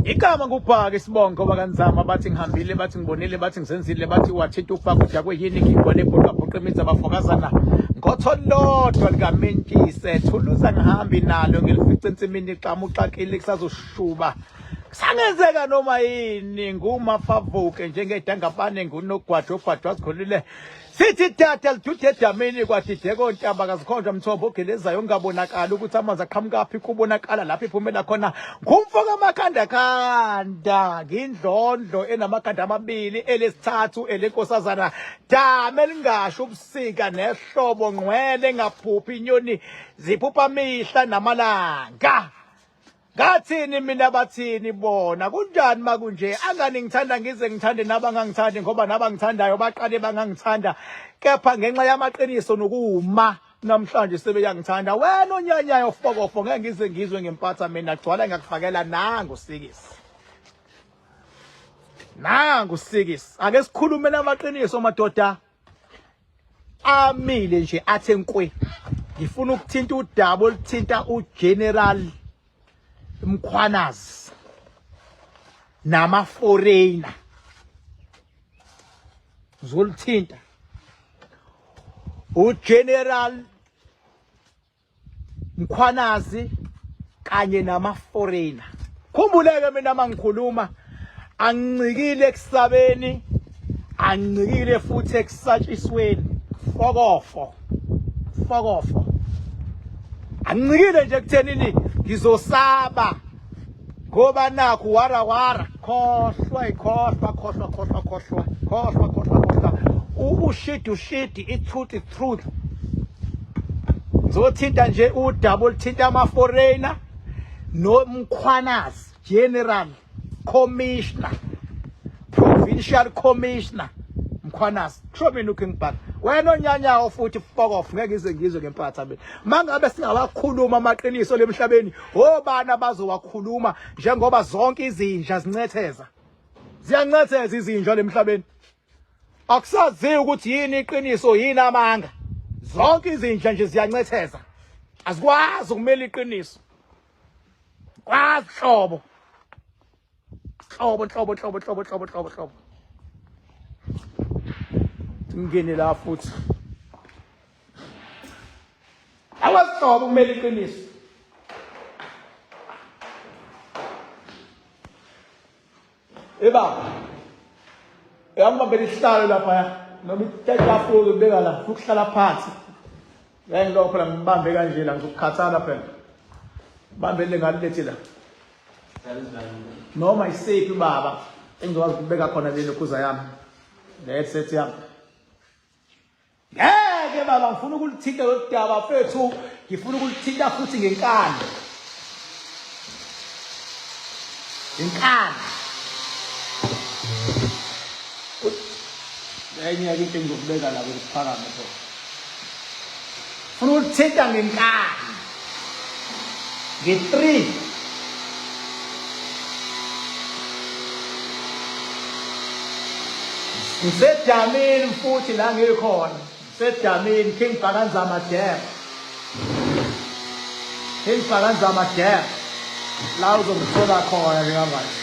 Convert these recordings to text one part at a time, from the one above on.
Igama ngubhaka isibongo bakanzama bathi ngihambile bathi ngibonile bathi ngizenzile bathi wathinta ubhaka udakwe yini ngingwane ebhuqa bhuqa imizi abafokazana ngotho lodwa likamentshise thuluza ngihambi nalo ngilifica ensimini xamu uxakile kusazoshuba kusangenzeka noma yini ngumafavuke njengedangabane ngunogwajo ogwajwa zikhulile Sithi dada lidude edamini kwadideka ontaba kazikhonjwa mthombo ogelezayo ongabonakali ukuthi amanzi aqhamukaphi kubonakala lapho iphumela khona ngumfo kamakhanda khanda ngindlondlo enamakhanda amabili elesithathu elenkosazana dame elingasho ubusika nehlobo ngqwele engaphuphi inyoni ziphupha mihla namalanga. Ngathini mina bathini bona kunjani makunje angani ngithanda ngize ngithande nabangangithandi ngoba nabangithandayo baqale bangangithanda kepha ngenxa yamaqiniso nokuma namhlanje sebeyangithanda wena onyanyayo fokofo ngeke ngize ngizwe ngempatha mina gcwala ngakufakela nangu sikisi nangu sikisi ake sikhulume namaqiniso madoda amile nje athe nkwe ngifuna ukuthinta udaba oluthinta uGeneral Mkhwanazi nama foreigner ngizolithinta uGeneral Mkhwanazi kanye nama foreigner. Khumbuleke mina mangikhuluma angincikile ekusabeni angincikile futhi ekusatshisweni fokofo fokofo angincikile nje ekuthenini ngizosaba ngoba nakhu wara wara khohlwa ikhohlwa khohlwa khohlwa khohlwa khohlwa khohlwa khohlwa ushidi ushidi i-truth i-truth ngizothinta nje udaba oluthinta ama-foreigner nomkhwanazi general commissioner provincial commissioner mkhwanazi kusho mina uking bhaka wena onyanyawo futhi fuck off ngeke ngize ngizwe ngempatha mina mangabe singawakhuluma amaqiniso lemhlabeni obani abazowakhuluma njengoba zonke izinja zincetheza ziyancetheza izinja lemhlabeni akusaziwa ukuthi yini iqiniso yini amanga zonke izinja nje ziyancetheza azikwazi ukumela iqiniso kwazi hlobo hlobo hlobo hlobo hlobo hlobo hlobo hlobo ngene la futhi awasihlobo kumele iqiniso ebaba uyangibambela isihlalo lapha noma itafula ubeka la ukuhlala phansi ngeke ngilokho phela ngibambe kanje la ngizokukhathala phela bambele ngalilethe la noma isiphi baba engizokwazi ukubeka khona le lokhuza yami le headset yami ngeke baba ngifuna ukulithinta lolu daba fethu ngifuna ukulithinta futhi ngenkani ngenkani enye-ke into engizokubeka la kuphakame pho funa ukulithinta ngenkani nge-three ngisedamini futhi la ngikhona ngisedamini King Bhakanzama Dam King Bhakanzama Dam la uzongithola khona njengamanje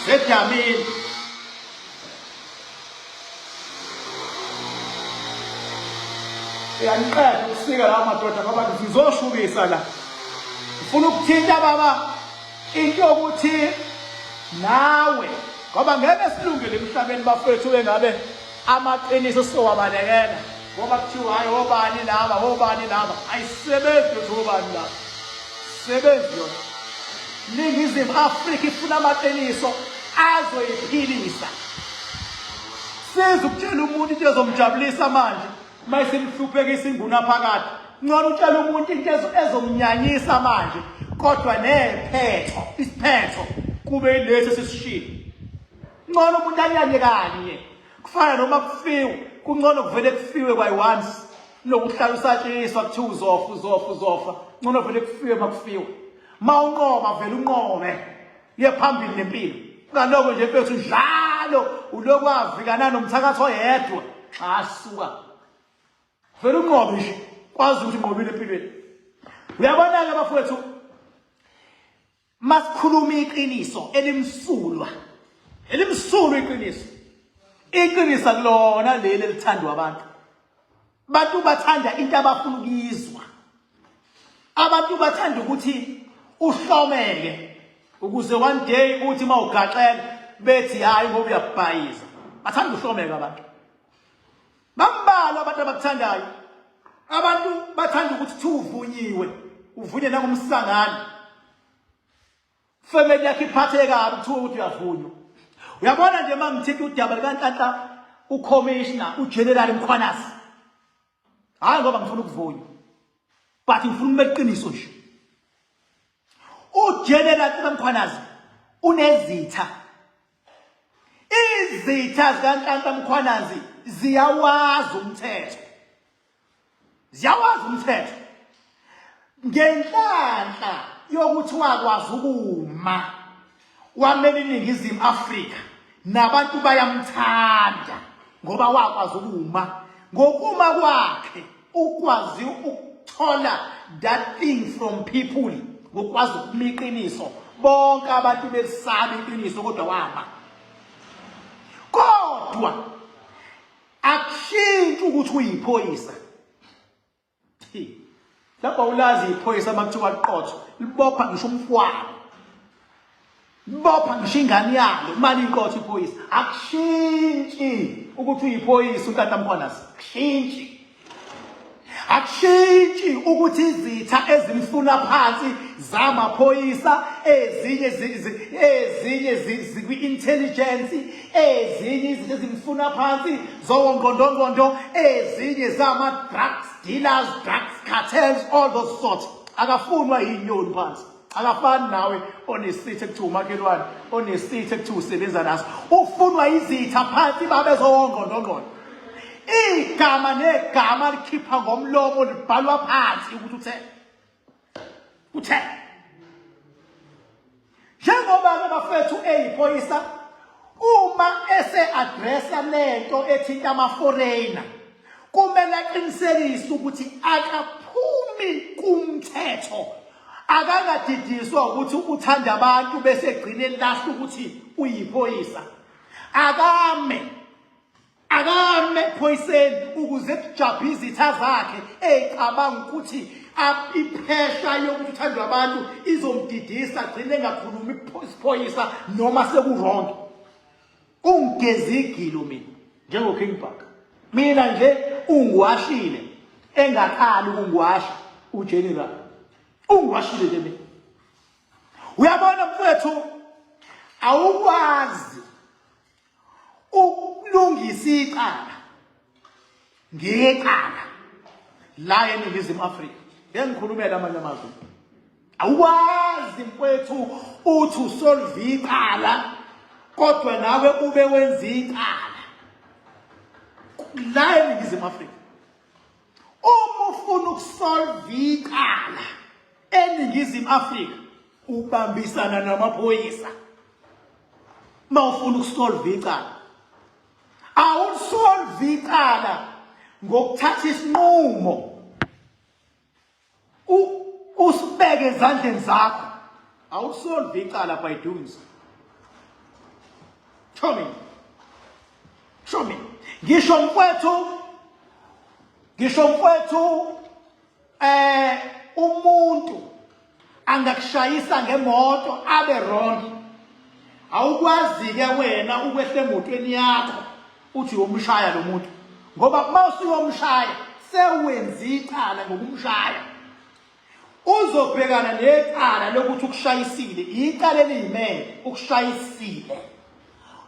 sedamini Uyaniqeda ukusika la madoda ngoba ngizoshubisa la. Ngifuna ukuthinta baba into yokuthi nawe ngoba ngeke silungele emhlabeni bafethu engabe amaqiniso sizowabalekela ngoba kuthiwa hayi obani laba obani laba ayisebenzi ukuthi obani laba sebenzi yona Ningizimu Afrika ifuna amaqiniso azoyiphilisa siza ukutshela umuntu into ezomjabulisa manje uma isimhluphekisa inguna phakathi ngcono utshela umuntu into ezomnyanyisa manje kodwa nephetho isiphetho kube ilesi esisishilo ngcono umuntu anyanye kanye kufana noma kufiwe kungcono kuvele kufiwe by once lokuhlala usatshiswa kuthiwa uzofa uzofa uzofa ngcono vele kufiwe makufiwe mawunqoba vele unqobe uye phambili nempilo ngaloko nje mfethu njalo uloku avikana nomthakathi oyedwa xa suka vele unqobe nje kwazi ukuthi unqobile empilweni. Uyabona-ke bafowethu, masikhuluma iqiniso elimsulwa, elimsulwa iqiniso. Iqiniso akulona leli elithandwa abantu. Abantu bathanda into abafuna ukuyizwa. Abantu bathanda ukuthi uhlomeke ukuze one day uthi uma ugaxela bethi hayi ngoba uyabhayiza. Bathanda uhlomeka abantu. Bambalwa abantu abakuthandayo. Abantu bathanda ukuthi kuthiwa uvunyiwe, uvunye nangumsangano. Family yakhe iphatheke kabi kuthiwa ukuthi uyavunywa. Uyabona nje uma ngithinta udaba likaNhlanhla uCommissioner uGeneral Mkhwanazi. Hayi ngoba ngifuna ukuvunywa. But ngifuna ukuba iqiniso nje. UGeneral Mkhwanazi unezitha. Izitha zikaNhlanhla Mkhwanazi ziyawazi umthetho. Ziyawazi umthetho. Ngenhlanhla yokuthi wakwazi ukuma wamela iNingizimu Afrika nabantu bayamthanda ngoba wakwazi ukuma. Ngokuma kwakhe ukwazi ukuthola that thing from people ngokwazi ukuma iqiniso. Bonke abantu belisaba iqiniso kodwa wama. Kodwa akushintshi ukuthi uyiphoyisa. Lapho ulazi iphoyisa uma kuthiwa liqotho libopha ngisho umfwana, libopha ngisho ingane yalo uma liqotho iphoyisa. Akushintshi ukuthi uyiphoyisa uNhlanhla Mkhwanazi, akushintshi. Akushintshi ukuthi izitha ezimfuna phansi zamaphoyisa, ezinye ezinye zikwi-intelligence, ezinye izinto ezimfuna phansi zowongqondongqondo, ezinye zama-drugs dealers, drugs cartels, all those sorts. Akafunwa yinyoni phansi. Akafani nawe onesitha ekuthiwa umakhelwane, onesitha ekuthiwa usebenza naso. Ufunwa izitha phansi babezowongqondongqondo. Igama negama likhipha ngomlomo libhalwa phansi ukuthi uthe. Uthe. Njengoba-ke bafethu eyiphoyisa uma ese-addressa lento ethinta ama-foreigner kumele aqinisekise ukuthi akaphumi kumthetho, akangadidiswa ukuthi uthanda abantu bese egcine elahla ukuthi uyiphoyisa. Akame akame ephoyiseni ukuze kujabhe izitha zakhe ey'cabanga ukuthi iphesha yokuthi uthandwa abantu izomdidisa agcine engakhulumi isiphoyisa noma seku-wrong. Ungigeza igilo mina njengo-King Bhaka. Mina nje ungiwashile engaqali ukungiwasha uGeneral. Ungiwashile nje mina. Uyabona mfowethu, awukwazi ukulungisa icala ngecala la eNingizimu Afrika. Ngeke ngikhulumele amanye amazwe. Awukwazi mfowethu uthi usolve icala kodwa nawe ube wenza icala la eNingizimu Afrika. Uma ufuna ukusolve icala eNingizimu Afrika ubambisana namaphoyisa. Uma ufuna ukusolve icala, awusolve icala ngokuthatha isinqumo usibeke ezandleni zakho. Awusolve icala by doing so. Show me. Show me. Ngisho mfowethu, ngisho mfowethu umuntu angakushayisa ngemoto abe wrong. Awukwazi ke wena ukwehla emotweni yakho uthi uyomshaya lo muntu, ngoba uma usuyomshaya sewenza icala ngokumshaya. Uzobhekana necala lokuthi ukushayisile, icala eliyimele ukushayisile,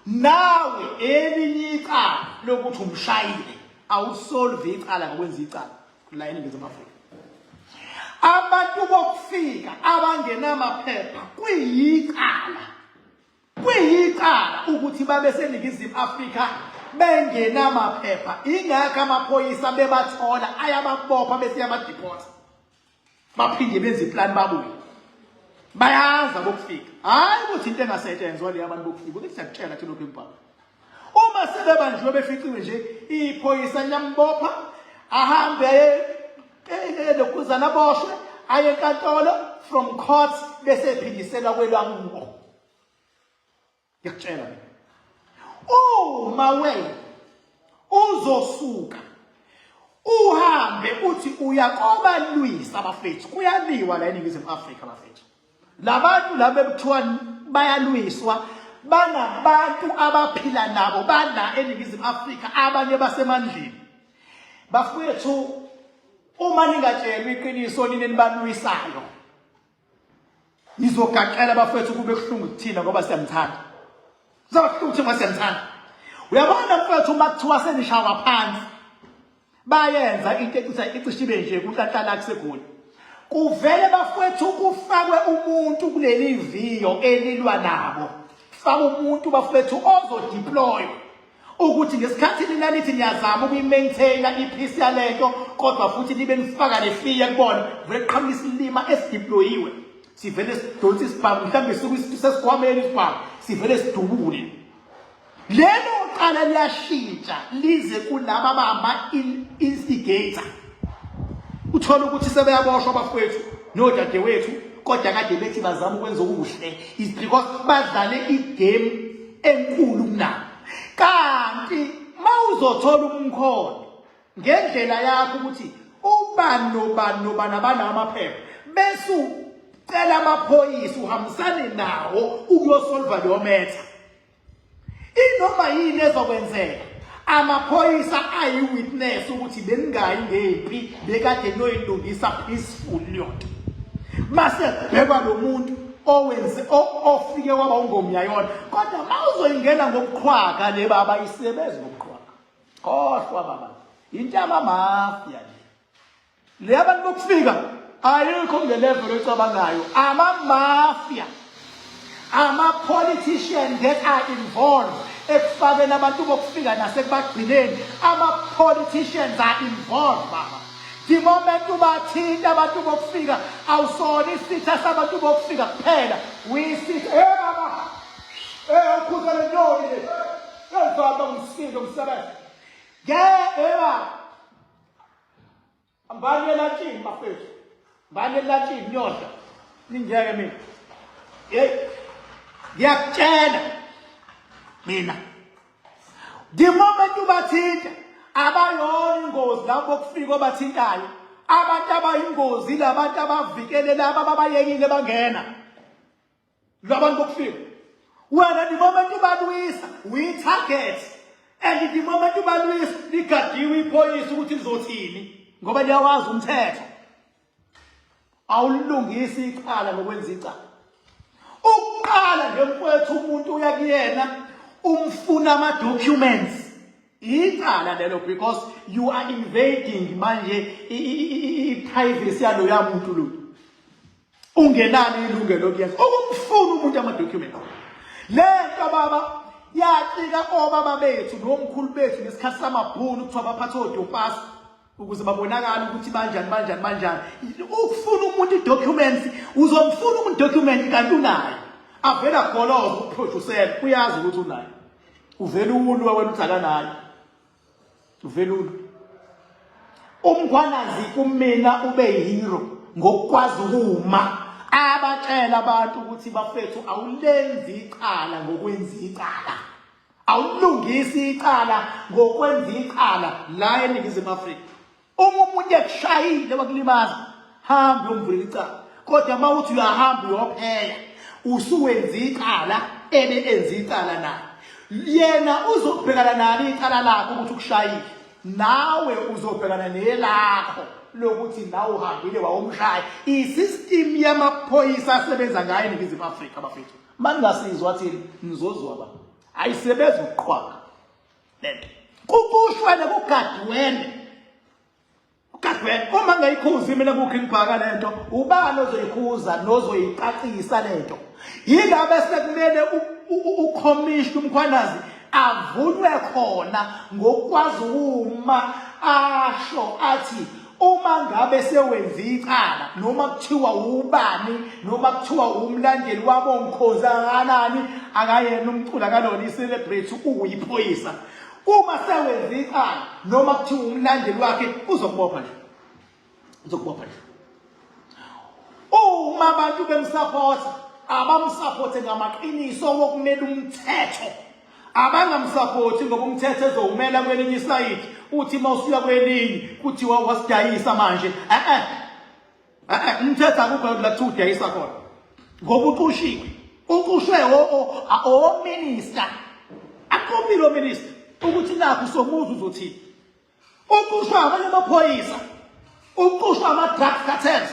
nawe elinye icala lokuthi umshayile. Awusolve icala ngokwenza icala la eNingizimu Afrika. Abantu bokufika abangenamaphepha kuyicala, kuyicala ukuthi babe seNingizimu Afrika bengenamaphepha. Ingakho amaphoyisa bebathola ayababopha bese yabadeport, baphinde benze iplani babuye. Bayazi abokufika, hhayi ukuthi into engasetshenzwa le abantu bokufika. Ukuthi siyakutshela thina lokhu embhalo, uma sebebanjiwe beficiwe nje iphoyisa liyambopha ahambe lokhuzana aboshwe, aye enkantolo, from court bese ephindiselwa kwelwakubo. Ngiyakutshela mina, uma wena uzosuka uhambe uthi uyakobalwisa abafethu, kuyaliwa la eNingizimu Afrika bafethu. Labantu laba bekuthiwa bayalwiswa banabantu abaphila nabo bala eNingizimu Afrika, abanye basemandleni bafowethu. Uma ningatshelwa iqiniso nina nibalwisayo, nizogaqela bafethu, kube kuhlungu kuthina ngoba siyamthanda. Kuzoba kuhlungu kuthina ngoba siyamthanda. Uyabona mfethu, uma kuthiwa senishawa phansi, bayenza into ecisha icishe ibe nje kunhlanhla kuseGoli. Kuvele bafethu kufakwe umuntu kuleli viyo elilwa nabo, faka umuntu bafethu ozodeploy ukuthi ngesikhathi nina nithi niyazama ukuyi-maintaina i-peace yalento, kodwa futhi nibe nifaka nefiya kubona, vele qhamuka isilima esideployiwe, sivele sidonse isibhamu, mhlawumbe sesikhwameni isibhamu, sivele sidubule. Lelo cala liyashintsha lize kulaba abama-instigator. Uthola ukuthi sebeyaboshwa abafowethu nodadewethu, kodwa kade bethi bazama ukwenza okuhle, is because badlale igame enkulu kunabo. Kanti mawuzothola umkhondo ngendlela yakho ukuthi ubani nobani nobani abanawo amaphepha, bese ucela amaphoyisa uhambisane nawo ukuyosolva leyo matter, inoma yini ezokwenzeka, amaphoyisa ayi-witness ukuthi beningayi ngempi, bekade noyilungisa peaceful leyonto. Mase kubhekwa lo muntu owenze ofike waba ungomyayona. Kodwa uma uzoyingena ngobuqhwaga le baba, isebenzi ngobuqhwaga, khohlwa baba, into yamamafia le. Le abantu bokufika ayikho kule level oyicabangayo. Ama-mafia, ama-politician that are involved ekufakeni abantu bokufika nasekubagcineni, ama-politicians are involved baba. The moment ubathinta abantu bokufika, awusona isitha sabantu bokufika kuphela, uyisitha. Hey baba, hey, ukhuza le nyoni le, yezaba umsindo umsebenzi ke eba. Hambani elantshini bafethu, hambani elantshini niyodla, ningiyeke mina. Hey, ngiyakutshela mina, the moment ubathinta, abayona ingozi lapho kufika obathintayo. Abantu abayingozi labantu abavikele laba ababayekile bangena labantu bokufika. Wena the moment ubalwisa, uyi-target, and the moment ubalwisa, ligadiwe iphoyisa ukuthi lizothini, ngoba liyawazi umthetho. Awulungisi icala ngokwenza icala. Ukuqala nje mfowethu, umuntu uya kuyena umfuna ama-documents, icala lelo, because you are invading manje i-privacy yaloya muntu lo. Ungenalo ilungelo kuyenza ukumfuna umuntu ama-documents. Le nto baba yacika obaba bethu nomkhulu bethu ngesikhathi samabhunu, kuthiwa baphathe odopasi ukuze babonakale ukuthi banjani banjani banjani. Ukufuna umuntu i-documents, uzomfuna umuntu document kanti unayo, avela goloza ukuproducela, uyazi ukuthi unayo, uvela ulwa wena uthi akanayo, uvela ulwa. UMkhwanazi kumina ube hero ngokukwazi ukuma abatshela abantu ukuthi bafethu, awulenzi icala ngokwenza icala, awulungisi icala ngokwenza icala la eNingizimu Afrika. Uma umuntu ekushayile wakulimaza, hamba uyomvulela icala. Kodwa uma uthi uyahamba uyopheya, usuwenza icala ebe enza icala naye. Yena uzobhekana nalo icala lakho ukuthi ukushayile, nawe uzobhekana nelakho lokuthi nawe uhambile wawumshaya. I-system yamaphoyisa asebenza ngayo eNingizimu Afrika bafethu, maningasizwa thina nizozwa ba ayisebenzi ukuqhwaga lento. Kukushwele kugadwene, kugadwene. Uma ngayikhuzi mina ku-Green Park lento, ubani ozoyikhuza nozoyicacisa lento? Yilaba sekumele ukhomishna uMkhwanazi avunywe khona ngokwazi uma asho athi uma ngabe sewenza icala, noma kuthiwa ubani, noma kuthiwa umlandeli wabo ngikhozi kanani, akayena umculi, akalona i-celebrity, uyiphoyisa. Uma sewenza icala, noma kuthiwa umlandeli wakhe, uzokubopha nje, uzokubopha nje. Uma abantu bemsupporta, abamsupporte ngamaqiniso wokumela umthetho. Abangamsupporti ngoba umthetho ezowumela kwelinye isayidi, uthi uma usuya kwelinye kuthiwa wasidayisa manje. Eh eh, umthetho akukho la kuthiwa udayisa khona. Ngoba uqushiwe. Uqushwe o minister. Aqopile o minister ukuthi nakho somuzi uzothini. Uqushwa abanye amaphoyisa, uqushwa ama-drug cartels.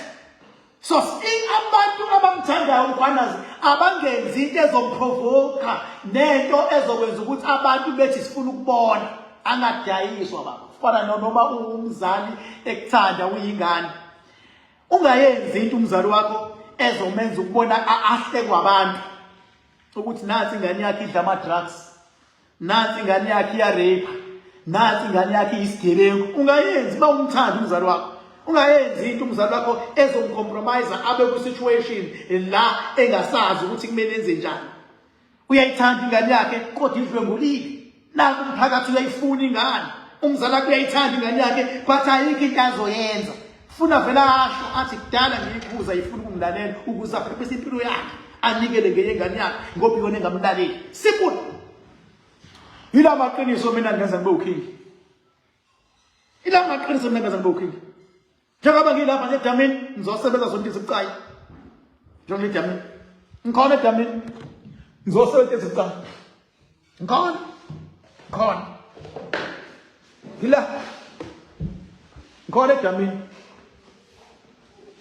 So abantu abamthandayo uMkhwanazi abangenzi into ezomprovoka nento ezokwenza ukuthi abantu bethi sifuna ukubona angadayiswa baba. Kufana noma uwumzali ekuthanda uyingane. Ungayenzi into umzali wakho ezomenza ukubona ahle kwabantu ukuthi nansi ingane yakhe idla ama-drugs. Nansi ingane yakhe iyarape. Nansi ingane yakhe isigebengu. Ungayenzi uma umthanda umzali wakho. Ungayenzi into umzali wakho ezomcompromise abe ku situation la engasazi ukuthi kumele enze njani. Uyayithanda ingane yakhe kodwa idlwengulile. Nanku umphakathi uyayifuna ingane. Umzali wakhe uyayithanda ingane yakhe but ayikho into azoyenza. Funa vele asho athi kudala ngiyikhuza ifuna ukungilalela ukuze aphephise impilo yakhe anikele ngenye ingane yakhe ngoba iyona engamlaleli. Simple. Yila maqiniso mina ngenza ngibe uking. Ila maqiniso mina ngenza ngibe uking. Njengoba ngilapha nje edamini ngizosebenza zonke izibucayi. Njengoba edamini. Ngikhona edamini. Ngizosebenza izibucayi. Ngikhona. Ngikhona. Ngila. Ngikhona edamini.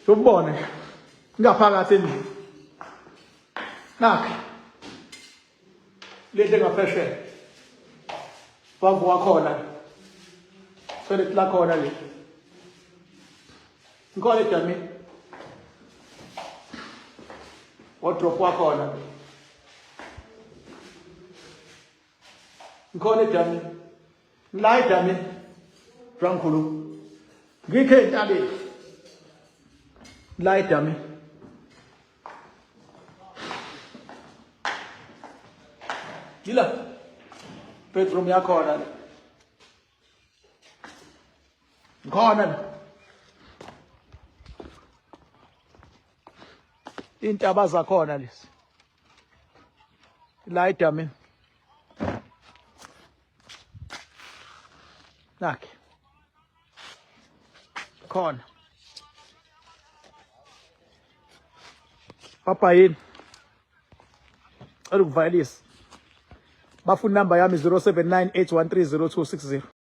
Ubone nje. Ngaphakathi endlini. Nakhe. Lendle ngaphesheya. Wavu wakhona. Toilet lakhona le. Ngikhona edamini. Wardrobe wakhona. Ngikhona edamini. Ngila edamini. Ngikhuluma. Ngikhe entabeni. La edamini. Ngila. Bedroom yakhona le. Ngikhona la. Intaba zakhona lezi. La edamini. Nakhe. Khona. Papa yini? Cela ukuvayelisa. Bafuna inamba yami 0798130260.